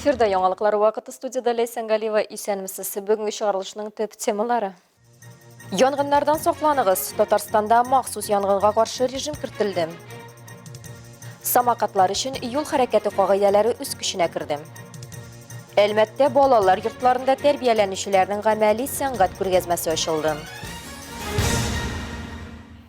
Эфирда яңалыклар вакыты студияда Ләйсән Галиева. Исәнмесез. Бүгенге чыгарылышның төп темалары. Янгыннардан сакланыгыз. Татарстанда махсус янгынга каршы режим кертелде. Самокатлар өчен юл хәрәкәте кагыйдәләре үз көченә керде. Әлмәттә балалар йортларында тәрбияләнүчеләрнең гамәли сәнгать күргәзмәсе ачылды.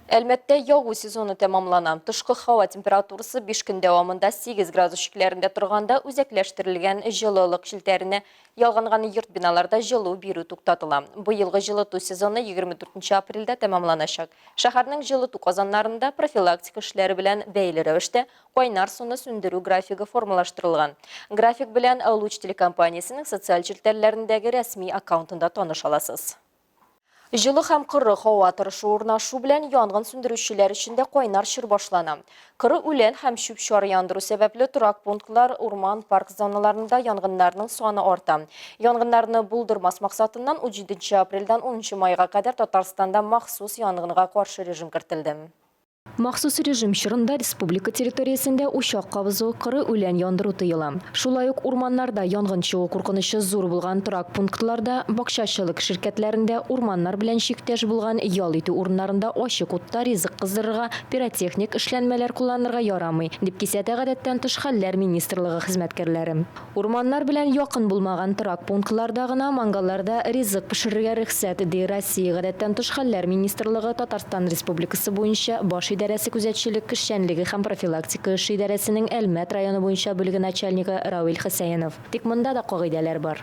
Әлмәттә ягу сезоны тәмамлана. Тышкы һава температурасы 5 көн дәвамында 8 градус чикләрендә торганда үзәкләштерелгән җылылык челтәренә ялганган йорт биналарда җылу бирү туктатыла. Быелгы җылыту сезоны 24 апрельдә тәмамланачак. Шәһәрнең җылыту казаннарында профилактика эшләре белән бәйле рәвештә кайнар суны сүндерү графигы формалаштырылган. График белән Луч телекомпаниясенең социаль челтәрләрендәге рәсми аккаунтында таныша аласыз. Җылы һәм коры һава торышы урнашу белән янгын сүндерүчеләр өчен дә кайнар чор башлана. Коры үлән һәм чүп-чар яндыру сәбәпле торак пунктлар, урман, парк зоналарында янгыннарның саны арта. Янгыннарны булдырмас максатыннан 17 апрельдән 10 майга кадәр Татарстанда махсус янгынга каршы режим кертелде. Махсус режим чорында республика территориясендә учак кабызу, коры үлән яндыру тыела. Шулай ук урманнарда янгын чыгу куркынычы зур булган торак пунктларда, бакчачылык ширкәтләрендә, урманнар белән чиктәш булган ял итү урыннарында ачык утта ризык кыздырырга, пиротехник эшләнмәләр кулланырга ярамый, дип кисәтә Гадәттән тыш хәлләр министрлыгы хезмәткәрләре. Урманнар белән якын булмаган торак пунктларда гына мангалларда ризык пешерергә рөхсәт, ди Россия Гадәттән тыш хәлләр министрлыгы Татарстан Республикасы буенча Баш идарәсе күзәтчелек эшчәнлеге һәм профилактика эше идарәсенең Әлмәт районы буенча бүлеге начальнигы Равил Хөсәенов. Тик монда да кагыйдәләр бар.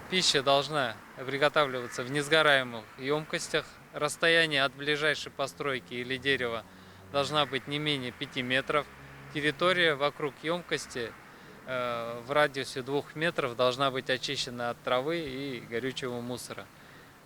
Пища должна приготавливаться в несгораемых емкостях. Расстояние от ближайшей постройки или дерева должна быть не менее 5 метров. Территория вокруг емкости в радиусе 2 метров должна быть очищена от травы и горючего мусора.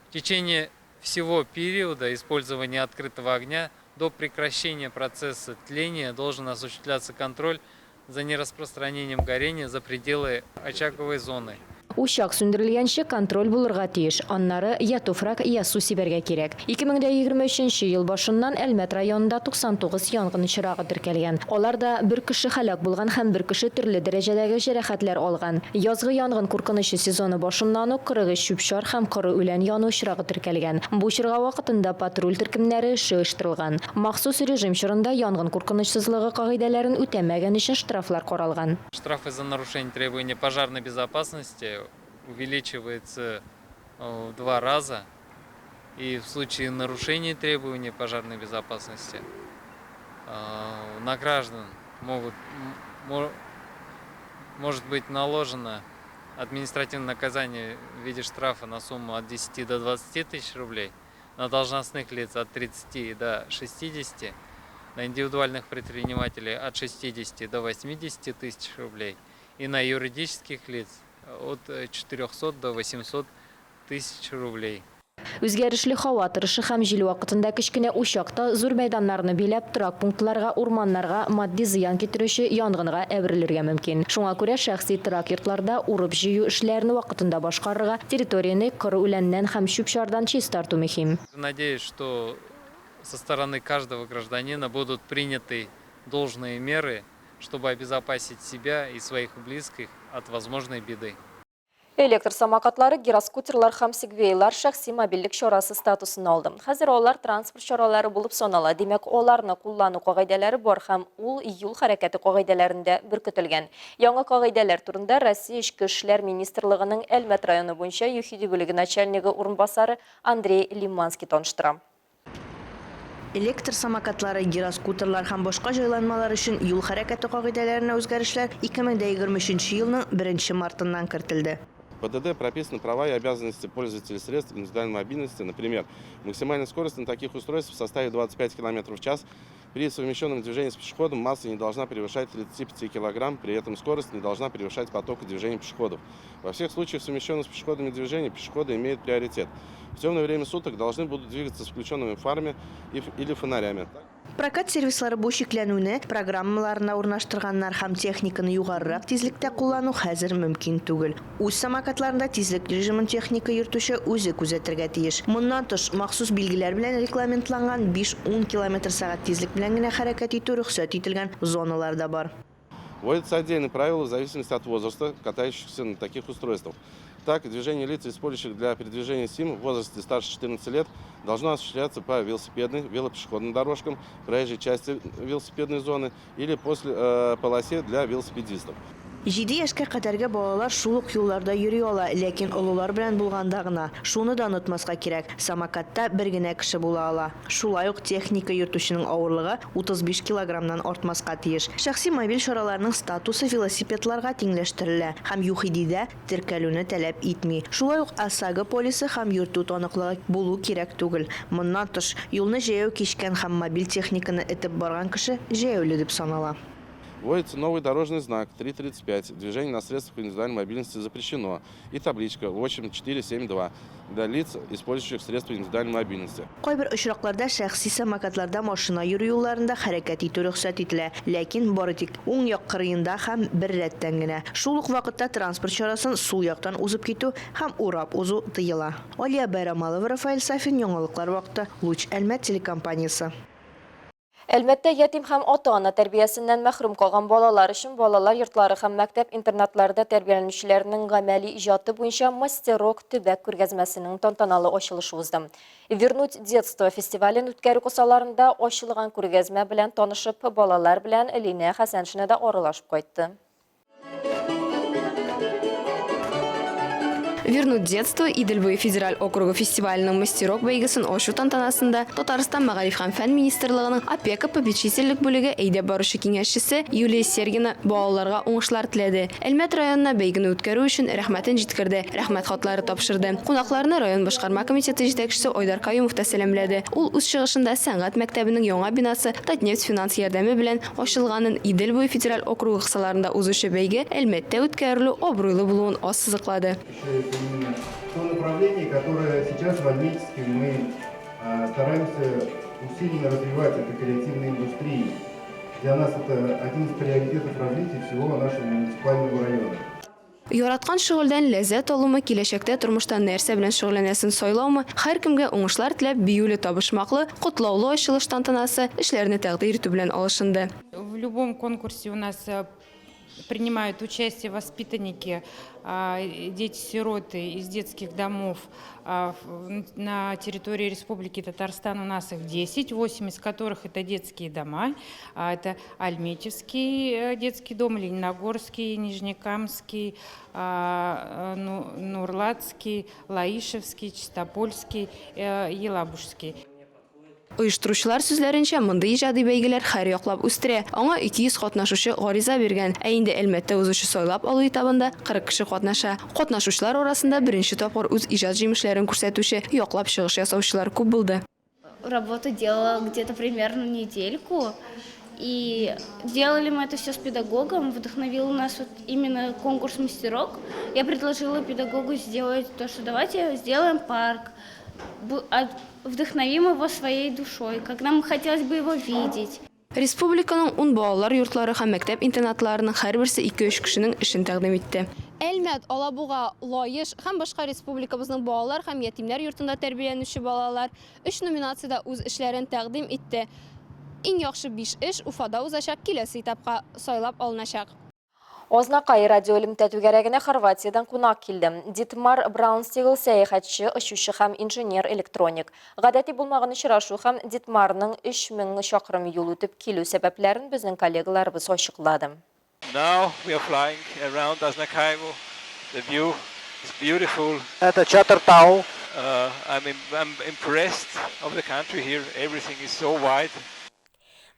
В течение всего периода использования открытого огня до прекращения процесса тления должен осуществляться контроль за нераспространением горения за пределы очаговой зоны. Учак сүндерелгәнче контроль булырга тиеш, аннары я туфрак, я су сибәргә кирәк. 2023 нче ел башыннан Әлмәт районында 99 янгын очрагы теркәлгән. Аларда бер кеше һәлак булган һәм бер кеше төрле дәрәҗәдәге җәрәхәтләр алган. Язгы янгын куркынычы сезоны башыннан ук 43 чүп-чар һәм коры үлән яну очрагы теркәлгән. Бу чорга вакытында патруль төркемнәре эше оештырылган. Махсус режим чорында янгын куркынычсызлыгы кагыйдәләрен үтәмәгән өчен штрафлар каралган. Штрафы за нарушение требований пожарной безопасности увеличиваются в два раза. И в случае нарушения требований пожарной безопасности на граждан могут, может быть наложено административное наказание в виде штрафа на сумму от 10 до 20 тысяч рублей, на должностных лиц от 30 до 60, на индивидуальных предпринимателей от 60 до 80 тысяч рублей и на юридических лиц от 400 до 800 тысяч рублей. Үзгәрешле һава торышы һәм җил вакытында кечкенә учак та зур мәйданнарны биләп, торак пунктларга, урманнарга матди зыян китерүче янгынга әверелергә мөмкин. Шуңа күрә шәхси торак йортларда урып-җыю эшләрен вакытында башкарырга, территорияне коры үләннән һәм чүп-чардан чистарту мөһим. Надеюсь, что со стороны каждого гражданина будут приняты должные меры, чтобы обезопасить себя и своих близких от возможной беды. Электр самокатлары, гироскутерлар һәм сегвейлар шәхси мобильлек чарасы статусын алды. Хәзер алар транспорт чаралары булып санала. Димәк, аларны куллану кагыйдәләре бар һәм ул юл хәрәкәте кагыйдәләрендә беркетелгән. Яңа кагыйдәләр турында Россия Эчке эшләр министрлыгының Әлмәт районы буенча ЮХИДИ бүлеге начальнигы урынбасары Андрей Лиманский таныштыра. Электр самокатлары, гироскутерлар һәм башка җайланмалар өчен юл хәрәкәте кагыйдәләренә үзгәрешләр 2023 елның беренче мартыннан кертелде. В ПДД прописаны права и обязанности пользователей средств индивидуальной мобильности. Например, максимальная скорость на таких устройствах составит 25 км в час. При совмещенном движении с пешеходом масса не должна превышать 35 кг, при этом скорость не должна превышать потока движения пешеходов. Во всех случаях совмещенного с пешеходами движения пешеходы имеют приоритет. В темное время суток должны будут двигаться с включенными фарами или фонарями. Прокат сервислары бу чикләнүне программаларына урнаштырганнар һәм техниканы югарырак тизлектә куллану хәзер мөмкин түгел. Үз самокатларында тизлек режимын техника йөртүче үзе күзәтергә тиеш. Моннан тыш, махсус билгеләр белән регламентланган биш-ун километр сәгать тизлек белән генә хәрәкәт итү рөхсәт ителгән зоналар да бар. Вводятся отдельные правила в зависимости от возраста катающихся на таких устройствах. Так, движение лиц, использующих для передвижения СИМ в возрасте старше 14 лет, должно осуществляться по велосипедной, велопешеходным дорожкам, проезжей части велосипедной зоны или после полосе для велосипедистов. Җиде яшькә кадәрге балалар шул ук юлларда йөри ала, ләкин олылар белән булганда гына. Шуны да онытмаска кирәк, самокатта бер генә кеше була ала. Шулай ук техника йөртүченең авырлыгы 35 килограммнан артмаска тиеш. Шәхси мобиль чараларның статусы велосипедларга тиңләштерелә һәм ЮХИДИдә теркәлүне таләп итми. Шулай ук ОСАГО полисы һәм йөртү таныклыгы булу кирәк түгел. Моннан тыш, юлны җәяү кичкән һәм мобиль техниканы этеп барган кеше җәяүле дип санала. Вводится новый дорожный знак 3.35. Движение на средствах индивидуальной мобильности запрещено. И табличка 8.4.7.2 для лиц, использующих средства индивидуальной мобильности. Кайбер очракларда шәхси самокатларда машина йөрү юлларында хәрәкәт итү рөхсәт ителә, ләкин бары тик уң як кырыенда һәм бер рәттән генә. Шул ук вакытта транспорт чарасын сул яктан узып китү һәм урап узу тыела. Алия Бәйрамалова, Рафаэль Сафин, Яңалыклар вакыты, Луч Әлмәт телекомпаниясе. Әлмәттә ятим һәм ата-ана тәрбиясеннән мәхрүм калган балалар өчен балалар йортлары һәм мәктәп-интернатларда тәрбияләнүчеләрнең гамәли иҗаты буенча Мастерок төбәк күргәзмәсенең тантаналы ачылышы узды. Вернуть детство фестивален үткәрү кысаларында ачылган күргәзмә белән танышып, балалар белән Линә Хәсәншина да аралашып кайтты. Вернуть детство Идел буе федераль округы фестиваленең Мастерок бәйгесен ачу тантанасында Татарстан Мәгариф һәм фән министрлыгының опека попечительлек бүлеге әйдәп баручы киңәшчесе Юлия Сергина балаларга уңышлар теләде. Әлмәт районына бәйгене үткәрү өчен рәхмәтен җиткерде, рәхмәт хатлары тапшырды. Кунакларны район башкарма комитеты җитәкчесе Айдар Каюмов та сәламләде. Ул үз чыгышында сәнгать мәктәбенең яңа бинасы Татнефть финанс ярдәме белән ачылганын, Идел буе федераль округы кысаларында узучы бәйге Әлмәттә үткәрелү абруйлы булуын ассызыклады. То направление, которое сейчас в Альметьевске мы стараемся усиленно развивать, это креативные индустрии. Для нас это один из приоритетов развития всего нашего муниципального района. Яраткан шөгыльдән ләззәт алумы, киләчәктә тормышта нәрсә белән шөгыльләнәсен сайлаумы, һәркемгә уңышлар теләп, биюле табышмаклы, котлаулы ачылыш тантанасы эшләрне тәкъдир итү белән алышынды. В любом конкурсе у нас принимают участие воспитанники, дети-сироты из детских домов. На территории Республики Татарстан у нас их 10, 8 из которых это детские дома. Это Альметьевский детский дом, Лениногорский, Нижнекамский, Нурлатский, Лаишевский, Чистопольский, Елабужский. Оештыручылар сүзләренчә, мондый иҗади бәйгеләр һәр яклап үстерә. Аңа 200 катнашучы гариза биргән. Ә инде Әлмәттә узучы сайлап алу этабында 40 кеше катнаша. Катнашучылар арасында беренче тапкыр үз иҗат җимешләрен күрсәтүче, яклап чыгыш ясаучылар күп булды. Работу делала где-то примерно недельку. И делали мы это все с педагогом, вдохновил нас вот именно конкурс «Мастерок». Я предложила педагогу сделать то, что давайте сделаем парк, вдохновим его своей душой, как нам хотелось бы его видеть. Республиканың ун балалар йортлары һәм мәктәп интернатларының һәрберсе 2-3 кешенең эшен тәкъдим итте. Әлмәт, Алабуга, Лаеш һәм башка республикабызның балалар һәм ятимнәр йортында тәрбияләнүче балалар өч номинациядә үз эшләрен тәкъдим итте. Иң яхшы биш эш Уфада узачак киләсе этапка сайлап алыначак. Азнакай радиоэлемтә түгәрәгенә Хорватиядән кунак килде. Дитмар Браунстигл сәяхәтче, очучы һәм инженер-электроник. Гадәти булмаган очрашу һәм Дитмарның 3000 чакрым юл үтеп килү сәбәпләрен безнең коллегаларыбыз ачыклады. Now we are flying around Aznakaevo. The view is beautiful. Это Чатыртау. I'm impressed of the country here. Everything is so wide.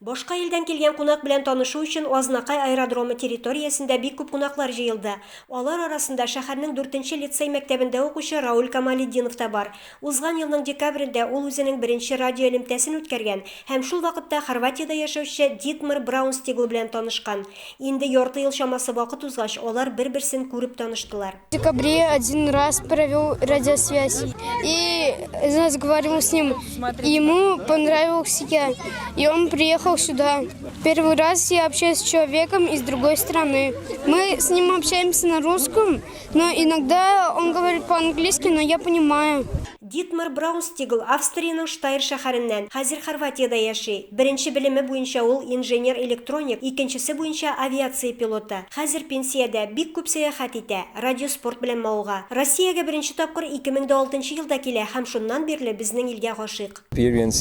Башка илдән килгән кунак белән танышу өчен Азнакай аэродромы территориясендә бик күп кунаклар җыелды. Алар арасында шәһәрнең 4 лицей мәктәбендә укучы Рауль Камалетдинов та бар. Узган елның декабрендә ул үзенең беренче радио элемтәсен үткәргән һәм шул вакытта Хорватиядә яшәүче Дитмар Браунстигл белән танышкан. Инде ярты ел чамасы вакыт узгач, алар бер-берсен күреп таныштылар. В декабре один раз провел радиосвязь и разговаривал с ним. Ему понравился я, и он приехал сюда. Первый раз я общаюсь с человеком из другой страны. Мы с ним общаемся на русском, но иногда он говорит по-английски, но я понимаю. Дитмар Браунстигл Австриянең Штайр шәһәреннән, хәзер Хорватиядә яши. Беренче белеме буенча ул инженер-электроник, икенчесе буенча авиация пилоты. Хәзер пенсиядә, бик күп сәяхәт итә, радиоспорт белән мавыга. Россиягә беренче тапкыр 2006 нчы елда килә һәм шуннан бирле безнең илгә гашыйк. Минем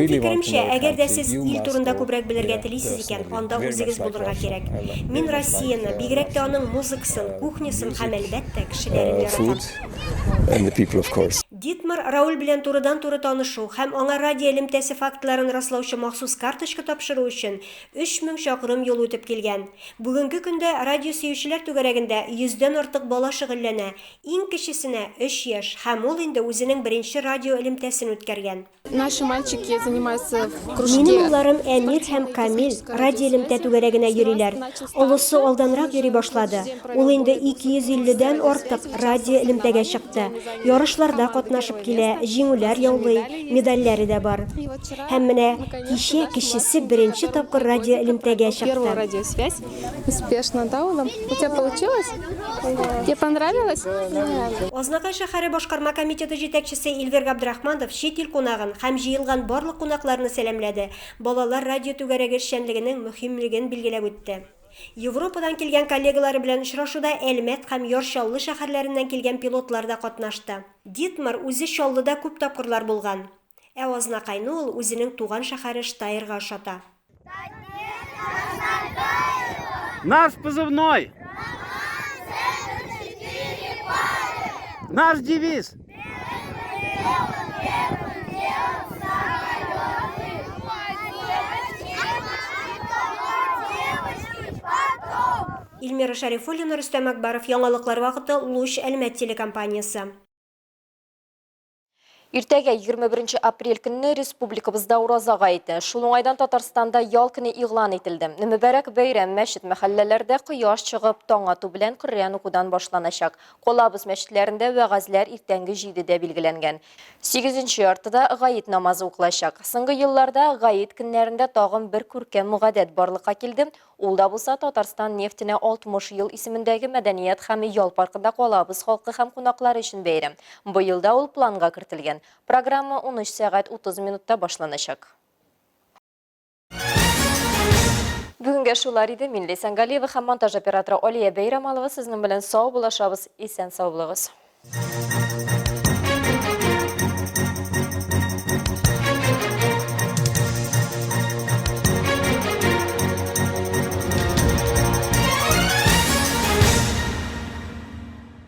фикеремчә, әгәр дә сез ил турында күбрәк белергә телисез икән, анда үзегез булырга кирәк. Мин Россияне, бигрәк тә аның музыкасын, кухнясын һәм, әлбәттә, кешеләрен яратам. And the people, of course. Дитмар Рауль белән турыдан-туры танышу һәм аңа радио элемтәсе фактларын раслаучы махсус карточка тапшыру өчен 3000 чакрым юл үтеп килгән. Бүгенге көндә радио сөючеләр түгәрәгендә йөздән артык бала шөгыльләнә, иң кечесенә, өч яшь, һәм ул инде үзенең беренче радио элемтәсен үткәргән. Наши мальчики занимаются в кружке. Минем улларым Әмир һәм Камил радиоэлемтә түгәрәгенә йөриләр. Олысы алданрак йөри башлады. Ул инде 250 дән артык радиоэлемтәгә чыкты. Ярышларда катнашып килә, җиңүләр яулый, медальләре дә бар. Һәм менә кичә кечесе беренче тапкыр радиоэлемтәгә чыкты. Первую радиосвязь успешно, да, улым? У тебя получилось? Тебе понравилось? Азнакай шәһәре башкарма комитеты җитәкчесе Илвир Габдрахманов чит ил кунагын һәм җыелган барлык кунакларны сәламләде, балалар радио түгәрәге эшчәнлегенең мөһимлеген билгеләп үтте. Европадан килгән коллегалары белән очрашуда Әлмәт һәм Яр Чаллы шәһәрләреннән килгән пилотлар да катнашты. Дитмар үзе Чаллыда күп тапкырлар булган. Ә Азнакайны ул үзенең туган шәһәре Штайрга ошата. Наш позывной! Наш девиз! Илмира Шәрифуллина, Рөстәм Акбаров, Яңалыклар вакыты, Луч, Әлмәт телекомпаниясе. Иртәгә 21 апрель көнне республикабызда ураза гаете. Шул уңайдан Татарстанда ял көне игълан ителде. Мөбарәк бәйрәм мәчет мәхәлләләрдә кояш чыгып, таң ату белән Коръән укудан башланачак. Калабыз мәчетләрендә вәгазьләр иртәнге 7дә билгеләнгән. Сигезенче яртыда гает намазы укылачак. Соңгы елларда гает көннәрендә тагын бер күркәм гадәт барлыкка килде. Ул да булса Татарстан нефтенә 60 ел исемендәге мәдәният һәм ял паркында калабыз халкы һәм кунаклары өчен бәйрәм. Быел да ул планга кертелгән. Программа 13 сәгать 30 минутта башланачак. Бүгенгә шулар иде. Мин Ләйсән Галиева һәм монтаж операторы Алия Бәйрәмалова сезнең белән сау булашабыз. Исән сау булыгыз.